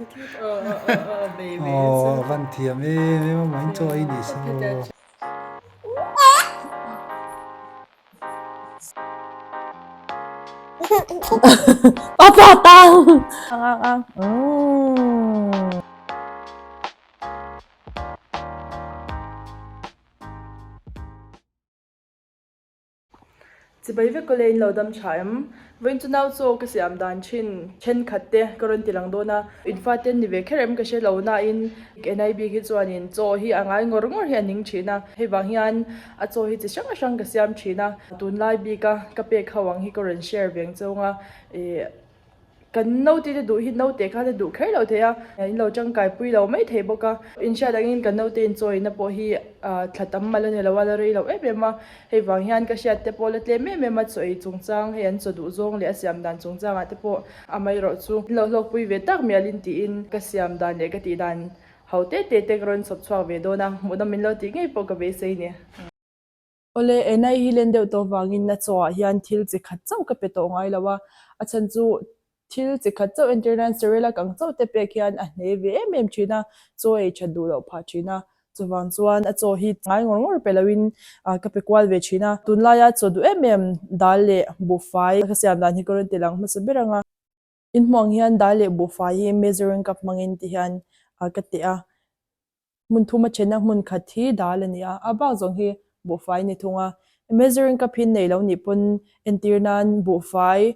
Aw a van thiam em em a mah in chaw ei ni se maw. Papa tang. Ang ang ang. Mm. Chibai vek awle in lo dam tha em? Vawiin chu nau chaw ka siam dan thin thenkhat te ka rawn ti lang dawn a, in fate an ni ve kher em ka hre lo nain NIB hi chuanin chaw hi a ngai ngawr ngawr hi a ning thin a, hei vang hian a chaw hi chi hrang hrang ka siam thin a, tunlai bika ka pek ho ang hi ka rawn share ve ang chauh ang a, ih. Kan naute te duh hi naute khan a duh kher lo thei a, in lo tangkai pui lo mai thei bawk a. In hriat angin kan naute inchawina pawh hi thla tam mal a ni lo a, la rei lo em em a. Hei vang hian ka hriat te pawh la tlem em em a, chaw ei chungchang hei an chaw duh zawng leh a siam dan chungchangah te pawh amaherawh chu in lo hlawkpui ve tak mialin tiin ka siam dan leh ka tih dan ho te te te ka rawn chhawp chhuak ve dawn a, hmuhnawm min lo tih ngei pawh ka beisei ni. Awle, Enai hi len deuh tawh vangin a chaw ah hian thil chi khat chauh ka pe tawh ngai lo a, a chhan chu thil chi khat chauh entir nan Cerelac ang chauh te pek hian a hne ve em em thin a, chaw ei that duh loh phah thin a, chuvang chuan a chaw hi ngai ngawr ngawr pe loin ka pe kual ve thin a, tunlaia chaw duh em em dal leh buhfai ka siam dan hi ka rawn ti lang hmasa ber ang a. Inhmuh ang hian dal leh buhfai hi measuring cup hmangin ti hian ka teh a. Hmun thuma thena hmun khat hi dal a ni a, a bak zawng hi buhfai a ni thung a. Measuring cup hi nei lo nih pawn entir nan buhfai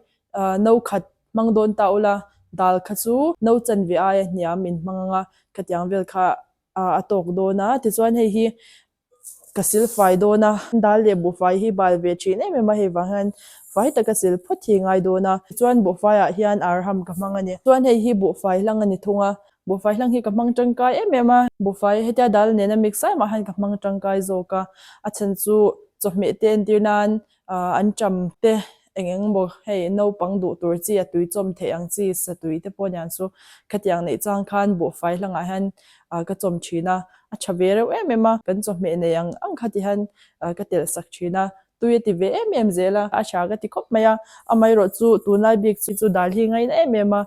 no khat hmang dawn ta ula, dal kha chu no chanve aia hniam in hmang ang a, khatiang vel kha a tawk dawn a. Tichuan hei hi Ka sil fai dawn a, dal leh buhfai hi bal ve thin em em a, hei vang hian fai taka sil phawt hi ngai dawn a. Chuan buhfai ah hian arham ka hmang a ni. Chuan hei hi buhfai hlang a ni thung a, buhfai hlang hi ka hmang tangkai em em a. Buhfai hetia dal nena mix ai mah hian ka hmang tangkai zawk a, a chhan chu chawhmeh te entir nan An ṭam te eng eng maw hei naupang duh tur chi a tui chawm theih ang chi satui te pawh aniang chu khatiang neih chang khan buhfai hlangah hian ka chawm thin a, a tha ve reuh em em a, kan chawhmeh nei ang ang kha ti hian ka telh sak thin a, tui a ti ve em em zel a, a tha ka ti khawp mai a, amaherawh chu tunlai bik chu dal hi ngaina em em a,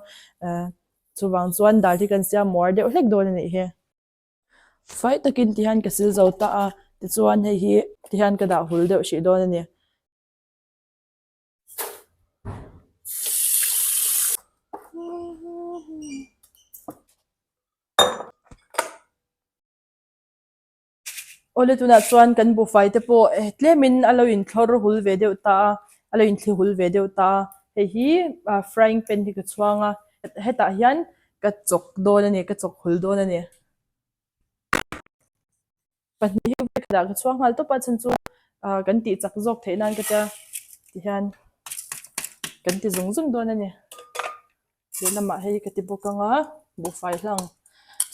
chuvang chuan dal hi kan siam muar deuh hlek dawn a nih hi. Fai takin ti hian ka sil zo ta a, tichuan hei hi ti hian ka dah hul deuh hrih dawn a ni. Awle tunah chuan kan buhfai te pawh tlemin a lo inthlawr hul ve deuh ta a, a lo inthli hul ve deuh ta a, hei hi frying pan hi ka chhuang a, hetah hian Ka chawk dawn a ni, ka chawk hul dawn a ni. Pahnih hi vawikhatah ka chhuak nghal tawp a, chhan chu kan tih chak zawk theih nan ka tia tihian kan ti zung zung dawn a ni. Lehlamah hei ka ti bawk ang a, buhfai hlang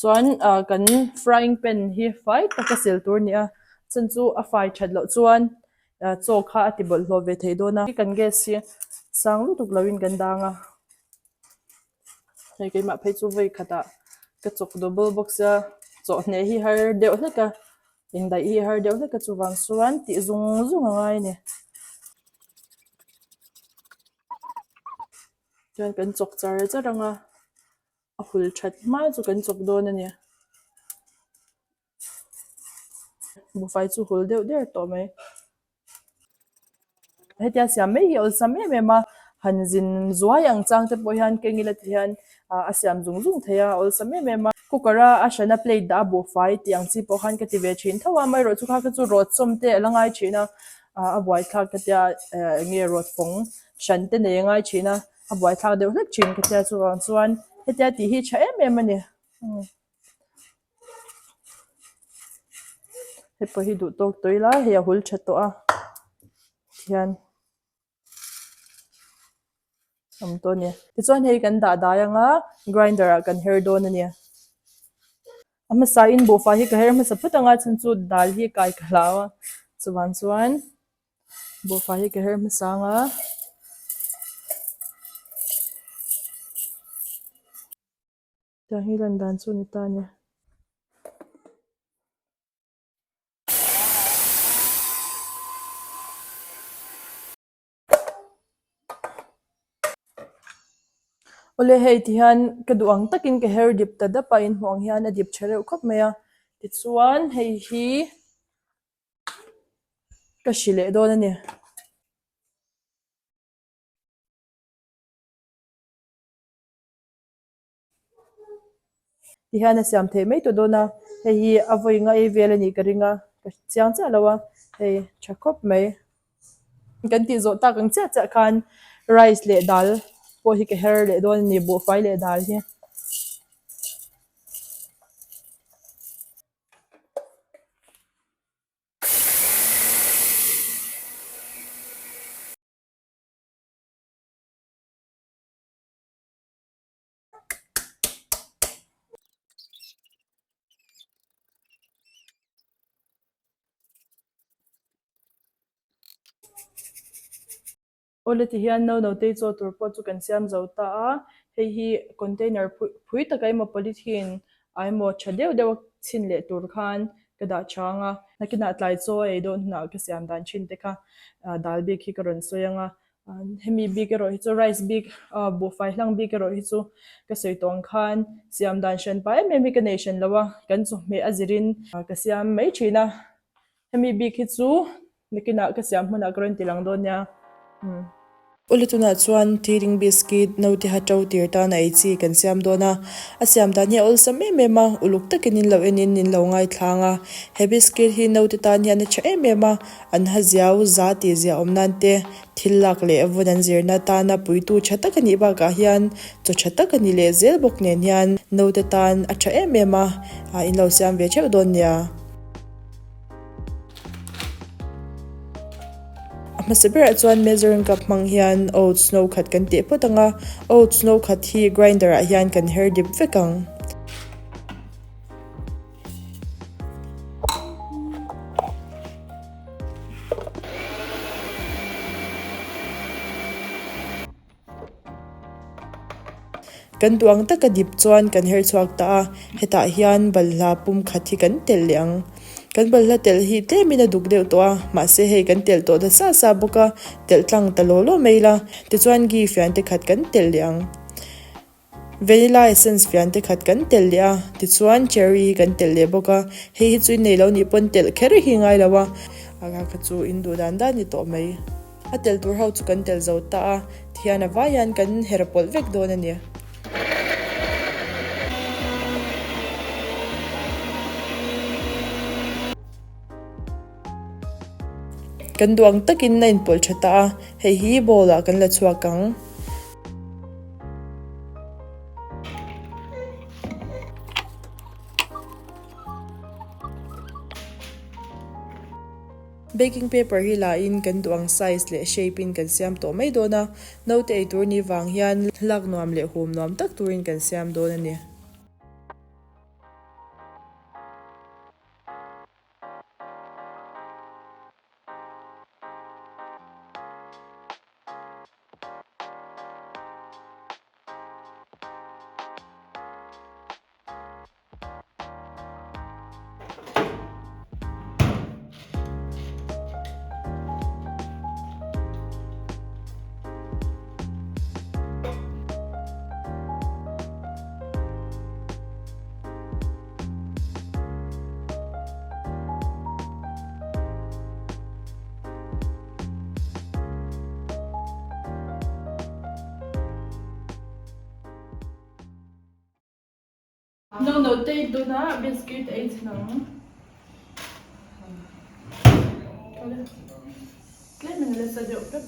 chuan kan frying pan hi fai taka sil tur a ni a, chhan chu a fai that loh chuan chaw kha a ti bawlhhlawh ve thei dawn a. Kan gas hi sang lutuk loin kan dang a. Hei keimah phei chu vawi khatah ka chawk double bawk sia chawhhneh hi har deuh hlek a indaih hi har deuh hlek a chuvang chuan tih zung zung a ngai a ni. Chuan kan chawk char char ang a a hul that hma chu kan chawk dawn a ni. Buhfai chu hul deuh der tawh mai. Hetia siam mai hi awlsam em em a, han zin zuai ang chang te pawh hian keng ila ti hian a siam zung zung thei a, awlsam em em a. Cooker a a hrana plate dah a buhfai tih ang chi pawh khan ka ti ve thin tho a, amaherawh chu kha kha chu rawt sawm te a la ngai thin a, a buaithlak ka tia eng nge rawt fawng hran te nei a ngai thin a, a buaithlak deuh hlek thin ka tia chuvang chuan hetia tih hi tha em em a ni. Hei pawh hi duh tawk tawh ila hei a hul tha tawh a tihian awm tawh a ni tichuan hei kan dah dai ang a grinder ah kan her dawn a ni a hmasa in buhfai hi ka her hmasa phawt ang a chhan chu dal hi kai ka hlau a chuvang chuan buhfai hi ka her hmasa ang a. Tiang hi lan dan chu a ni ta a ni. Awle hei ti hian ka duh ang takin ka her dip ta dap a inhmuh ang hian a dip tha reuh khawp mai a tichuan hei hi ka hri leh dawn a ni. Ti hian a siam theih mai tawh dawn a hei hi a vawi nga ei vel a nih ka ring a ka chiang chiah lo a hei tha khawp mai kan tih zawh tak ang chiah chiah khan rice leh dal pawh hi ka her leh dawn a ni buhfai leh dal hi. Awle ti hian no no te chaw tur pawh chu kan siam zo ta a, hei hi container phui taka emaw polythene ah emaw tha deuh deuh a chhin leh tur khan ka dah chang a, nakinah tlai chaw a ei dawn hunah ka siam dan thin te kha dal bik hi ka rawn sawi ang a. Hemi bik erawh hi chu rice bik ah buhfai hlang bik erawh hi chu ka sawi tawh ang khan siam dan hran pa em em hi ka nei hran lo a, kan chawhmeh a zirin ka siam mai thin a, hemi bik hi chu nakinah ka siam hmunah ka rawn ti lang dawn nia. Ule tunah chuan teething biscuit naute ha to tir tan a ei chi kan siam dawn a, a siam dan hi a awlsam em em a, uluk takin in lo enin in lo ngaithlang a, he biscuit hi naute tan hian a tha em em a, An ha ziau za tih ziah awm nan te, thil lak leh vun an zirna tana puitu tha tak a nih bakah hian chaw tha tak a ni leh zel bawk nen hian naute tan a tha em em a, in lo siam ve theuh dawn nia. A hmasa berah chuan measuring cup hmang hian oats no khat kan teh phawt ang a, oats no khat hi grinder ah hian kan her dip vek ang. Kan duh ang taka dip chuan kan her chhuak ta a, hetah hian balhla pum khat hi kan telh leh ang. Kan balhla telh hi tlemin a duk deuh tawh a, mahse hei kan telh tawh ta sa sa bawk a, telh tlang ta law law mai ila, tichuan ghee fian te khat kan telh leh ang. Vanilla essence fian te khat kan telh leh a, tichuan cherry hi kan telh leh bawk a, hei hi chu in nei lo nih pawn telh kher hi ngai lo a, a kha chu in duh dan dan ni tawh mai. A telh tur ho chu kan telh zo ta a, tihian a vai hian kan her pawlh vek dawn a ni. Kan duh ang takin a inpawlh tha ta a, hei hi bowl ah kan la chhuak ang. Baking paper hi la in kan duh ang size leh shape in kan siam tawh mai dawn a, naute ei tur ni vang hian lak nuam leh hum nuam tak turin kan siam dawn a ni. No no te tuna biscuit ei chhin ang. Tlem in la sa deuh pep.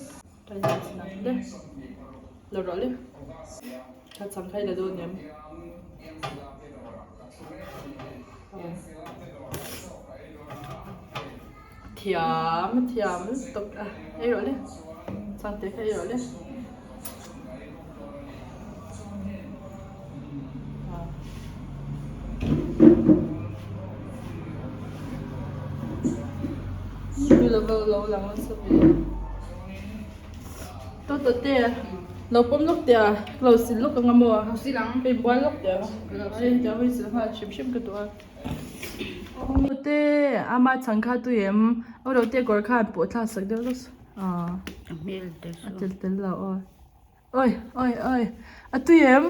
Kan ei chhin ang le. Lo rawh le. Ka chang kha i la dawn em? Thiam thiam lutuk a ei rawh le chang te kha ei rawh le. Lo lang nasa ve. Tawta te lo pawm lawk teh a lo sil lawk ang a maw hei bual lawk teh a hei tiang hei sil nghal hrim hrim ka duh a te ama chhang kha tui em aw lo te kawr khan pawh thlak sak deuh lawk ah a tel tel lo aw. Oi oi oi a tui em?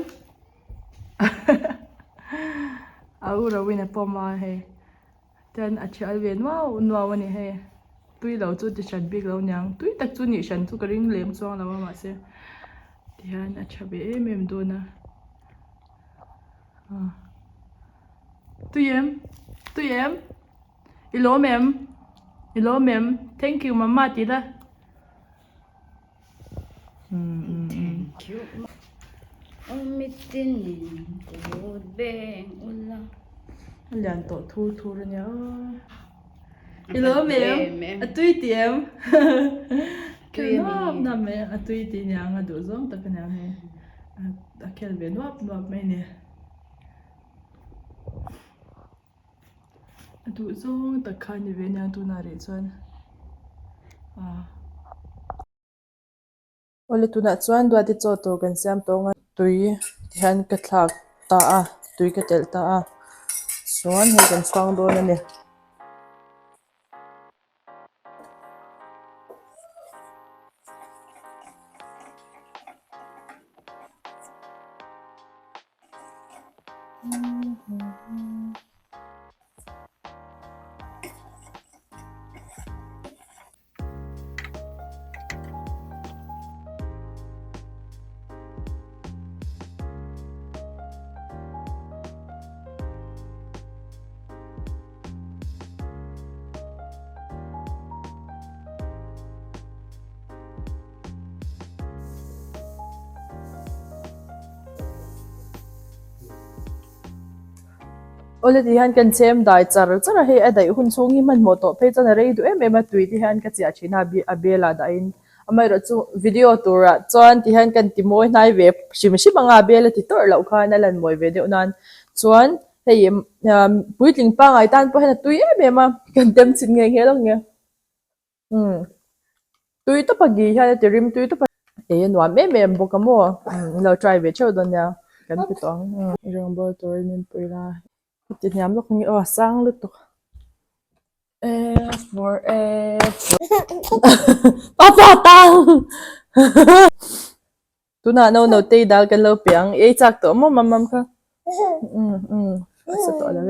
A u ro in a pawm a hei chuan a thial ve nuau nuau a ni hei tui lo chu ti hran bik lo niang tui tak chu nih hran chu ka ring lem chuang lo a mahse tihian a tha ve em em dawn a tui em tui em i lawm em i lawm em thank you mamma tih la. Thank you. Awmitinin kut beng ula. A lian tawh thur thur a nia aw. I lawm em? A tui ti em? Tui nuap nuap mai a tui ti niang a duh zawng tak a niang hei. A khel ve nuap nuap mai a ni. A duh zawng tak kha a ni ve a nia tunah rih chuan ah. Awle tunah chuan duati chaw tur kan siam tawh ang a tui ti hian ka thlak ta a tui ka telh ta a chuan hei kan chhuang dawn a ni. Awle ti hian kan chem dai char char a hei a daih hun chhung hi hmanhmawh tawh phei chuan a rei duh em em a tui te hian ka chiah thin a a bel ah dah in amaherawh chu video turah chuan ti hian kan ti mawi hnai ve hrim hrim ang a a bel a ti tawrh loh khan a lan mawi ve deuh nan chuan hei puitling pangngai tan pawh hian a tui em em a kan tem chhin nghe nghe lawk nia. Umm tui tawp a gi hian a ti rim tui tawp a ei a nuam em em bawk a maw umm lo try ve theuh dawn nia kan ti tawh ang umm rawngbawl turin min pui la ka ti hniam lawk ang e aw a sang lutuk A for apple papa tang tunah no no tei dal kan lo pe ang ei chak tawh maw mam mam kha umm umm a sa tawh lo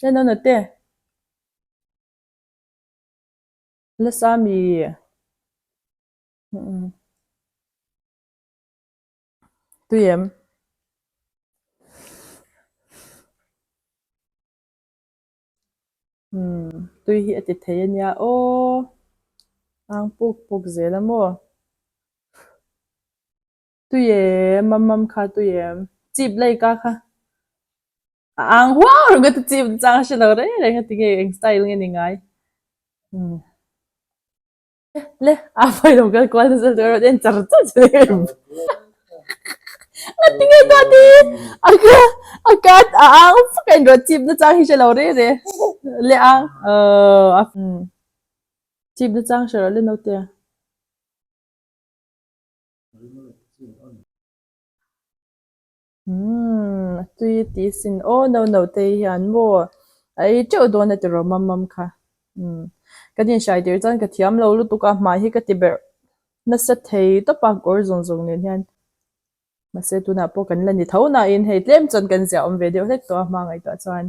e no no te. Nasa mi tui em? Tui hi a ti thei a nia aw ang puk puk zel a maw? Tui em mam mam kha tui em? Chip lei ka kha. A ang huau reng a ti chim chang hre lo reng reng a ti nge eng style nge ni ngai. Um. Le a phai lo kal kual nasa tur en char char che le. A ti nge ta ti. A ka a ka a ang fak en ro chip na chang hi hre lo re re. Le ang. Uh, a chip na chang hre ro le naute. Umm a tui a ti sin aw no no te hian maw a ei teuh dawn a ti rawh mam mam kha umm kan inhrai tir chuan ka thiam lo lutuk a hmai hi ka ti berh nasa thei tawp a kawr zawng zawng nen hian mahse tunah pawh kan la ni tho nain hei tlem chuan kan ziah awm ve deuh hlek tawh a hma ngaihtuah chuan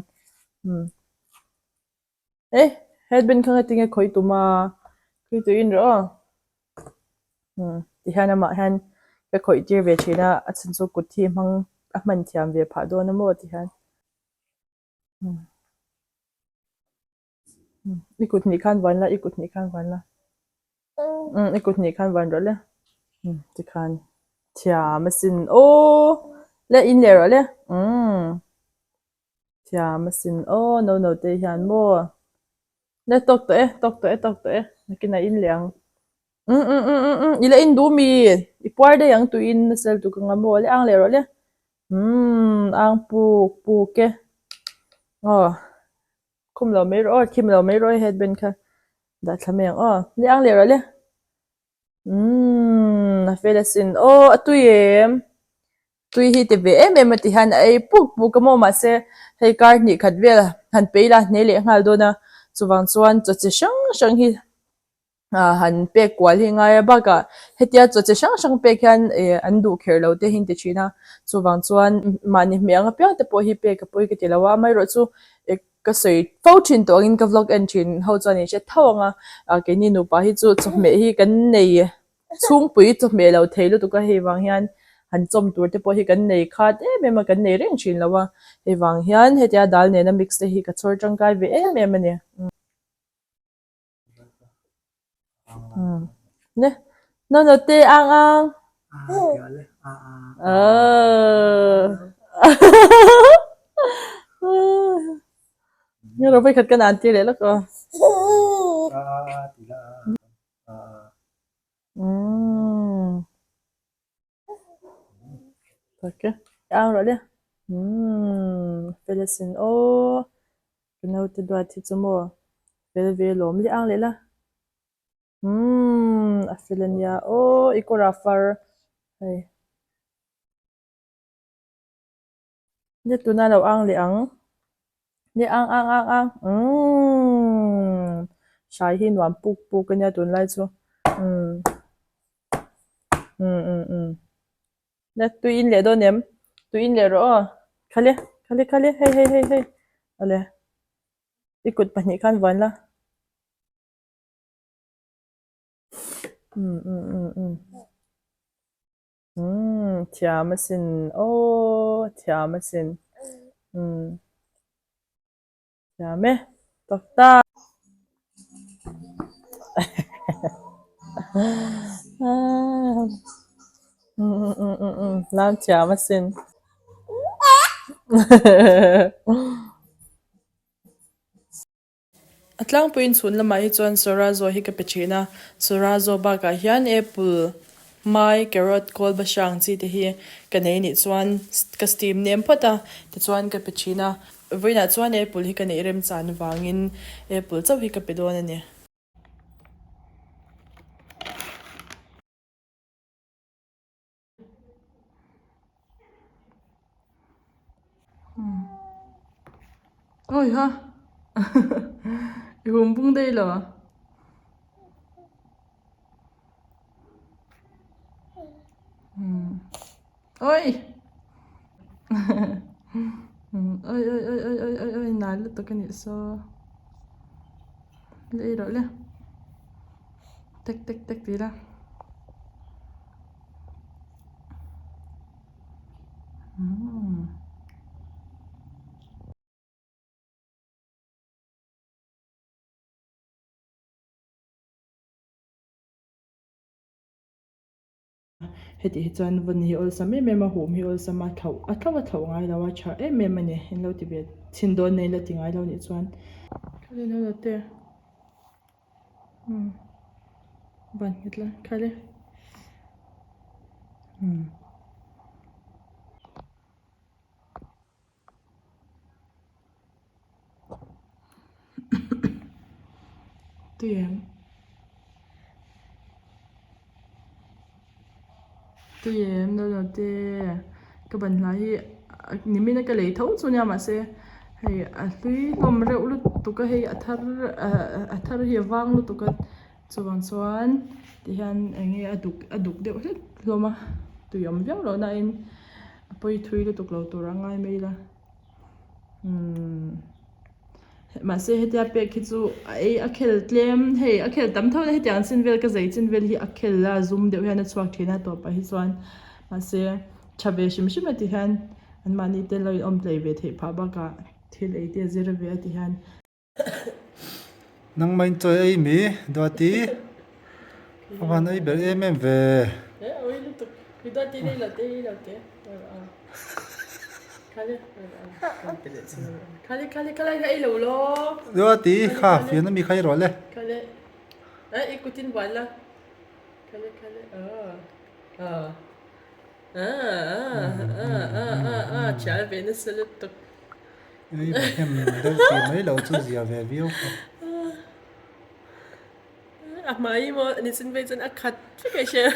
umm. E headband kha ngatinge khawih tum a khawih tuiin rawh aw umm tihian amah hian ka khawih tir ve thin a a chhan chu kut hi hmang a hman thiam ve phah dawn a maw tihian umm i kut hnih khan van la i kut hnih khan van la umm i kut hnih khan van rawh le umm tikhan thiam asin aw le in leh rawh le umm. Thiam a sin aw no no te hian maw le tawk tawh e tawk tawh e tawk tawh e nakinah in leh ang umm umm umm umm umm i la in duh mi i puar daih ang tuiin a sel tuk ang a maw le ang leh rawh le umm ang puk puk e aw khum lo mai rawh aw khim lo mai rawh e headband kha dah thla mai ang aw le ang leh rawh le. Umm a fel asin aw a tui em tui hi ti ve em em a ti hian a ei puk puk a maw mahse hei kar hnih khat vel han pe ila a hne leh nghal dawn a chuvang chuan chaw chi hrang hrang hi. Han pek kual hi ngai a bakah hetia chaw chi hrang hrang pek hian ih an duh kher lo te hi an ti thin a chuvang chuan mahni hmeh ang apiang te pawh hi pek a pawi ka ti lo a amaherawhchu ih ka sawi fo thin tawh angin ka vlog en thin ho chuan in hre tho ang a ah keini nupa hi chu chawhmeh hi kan nei chhungpui chawhmeh lo thei lutuk a hei vang hian han chawm tur te pawh hi kan nei khat em em a kan nei reng thin lo a hei vang hian hetia dal nena mix te hi ka chhawr tangkai ve em em a ni. Ne no no te ang ang. Nga ro khat kan an ti le lak aw. Mm. Take. Ang ro le. Mm. Felesin o. Ka naute duat hi chu maw fel ve lawm le ang leh la umm a fel ania aw i kawr ah far hei le tuna lo ang leh ang le ang ang ang ang umm hrai hi nuam puk puk ania tunlai chu umm umm umm umm. Na tui in leh dawn em? Tui in leh rawh aw. Khale, khale, khale, hei, hei, hei, hei. Awle. I kut pahnih khan vuan la. Um, um, um, um. Um, thiam asin. Aw, thiam asin. Um. Thiam e, tak tak. Lam thiam asin. A tlangpuiin chhun lamah hi chuan Sawrazo hi ka pe thin a, Sawrazo bakah hian apple, mai, carrot, kawlba hrang chi te hi ka nei nih chuan ka steam nem phawt a, tichuan ka pe thin a. Vawiinah chuan apple hi ka neih remchan vangin apple chauh hi ka pe dawn a ni. Awi ha i hum bung daih lo. Oi! Oi oi oi oi oi oi oi nai lutuk a nih saw. Le ei rawh le. Tek tek tek ti la. Umm. Heti hi chuan vawn hi awlsam em em a, hum hi awlsam a, thlauh a thlauh a thlauh ngai lo a, tha em em a ni. In lo ti ve chhin dawn nei la ti ngai lo nih chuan. Khale no lo te. Umm. Ban nghet la. Khale. Umm. Tui em? Tui em no no te ka ban hlai hi nimin a ka lei tho chu nia mahse hei a hlui hlawm reuh lutuk a hei a thar a thar hi a vang lutuk a chuvang chuan tihian eng nge a duk a duk deuh hlek hlawm a tui awm viau loh na in a pawi thui lutuk lo tur a ngai mai la umm mahse hetia pek hi chu a ei a khel tlem hei a khel tam tho na hetiang chin vel ka zei chin vel hi a khel a zum deuh hian a chhuak thin a tawpah hi chuan mahse tha ve hrim hrim a ti hian an mahni te lo in awm tlei ve theih phah bakah thil ei te a zir ve a ti hian. Nangmah in chawi ei mi Duati a van ei ber em em ve. Duati kha fian ami kha i rawh le. Ei va hnem deuh tih mai loh chu zia ve viau kha. A hmai maw ni chin vei chuan a khat vek a hria.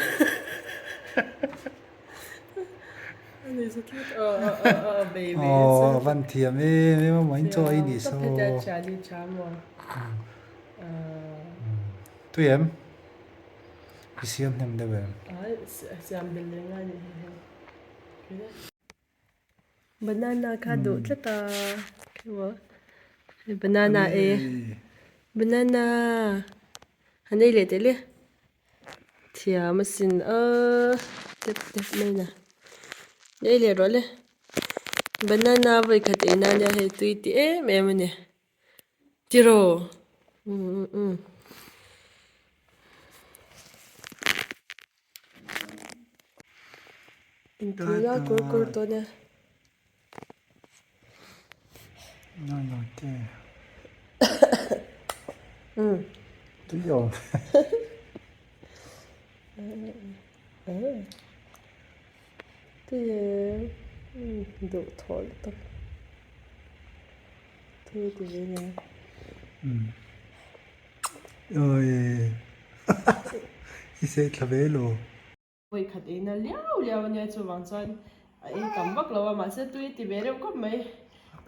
A ni za tlat aw aw aw aw baby. Aw a van thiam em em a maw in chaw ei nih saw. Tui em? I siam hnem deuh em? Siam belh leh ngai nih hi hei. Banana kha duh tlat a banana e banana han ei leh teh le thiam asin aw tep tep mai na ei leh rawh le banana vawi khat ei nan hian hei tui ti em em a ni. Tiraw umm umm. Inthul a kawr kawr dawn e. No no te. Umm. Tui awm. Tui em umm duh thaw lutuk. Tui ti ve nia. Umm. Oi. I seh thla ve lo. Vawi khat eina liau liau ania chuvang chuan a ei tam vak lo a mahse tui ti ve reuh khawp mai.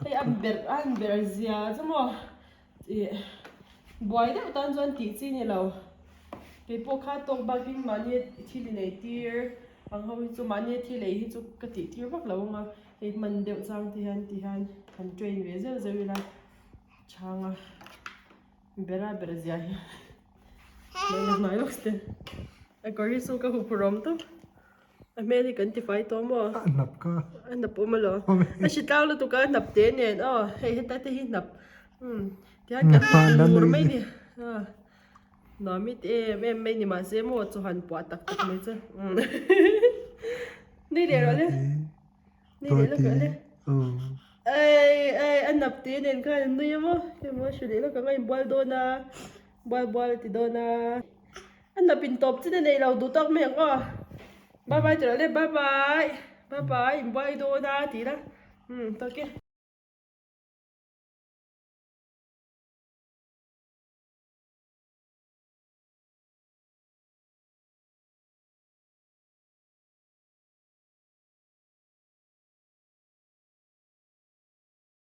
Hei a berh a han berh zia chu maw ih buai deuh tan chuan tih chi ni lo. Keipawh kha tawk bakin mahni thil inei tir ang ho hi chu mahni thil ei hi chu ka tih tir vak lo ang a. Hei hman deuh chang te hian ti hian han train ve zeuh zeuh ila chhang a bera ber zia hi hmel a hnai lawk te a kawr hi chu ka huphurh awm tawp a hmel hi kan ti fai tawh maw a hnap ka a hnap awm alawm a hri tlang lutuk a hnap te nen aw hei heta te hi hnap umm tihian kan hmu tur mai ni a. Nuam it em em mai ni mahse maw chaw han puah tak tak mai chu Nui leh rawh le Nui leh lawk rawh le Ei ei a nap te nen khan an nui a maw hei maw hru leh lawk ang a inbual dawn a bual bual a ti dawn a a nap in tawp chin a nei lo duh tawk mai ang aw Bye bye ti rawh le bye bye bye bye inbual dawn a tih la umm tawk e.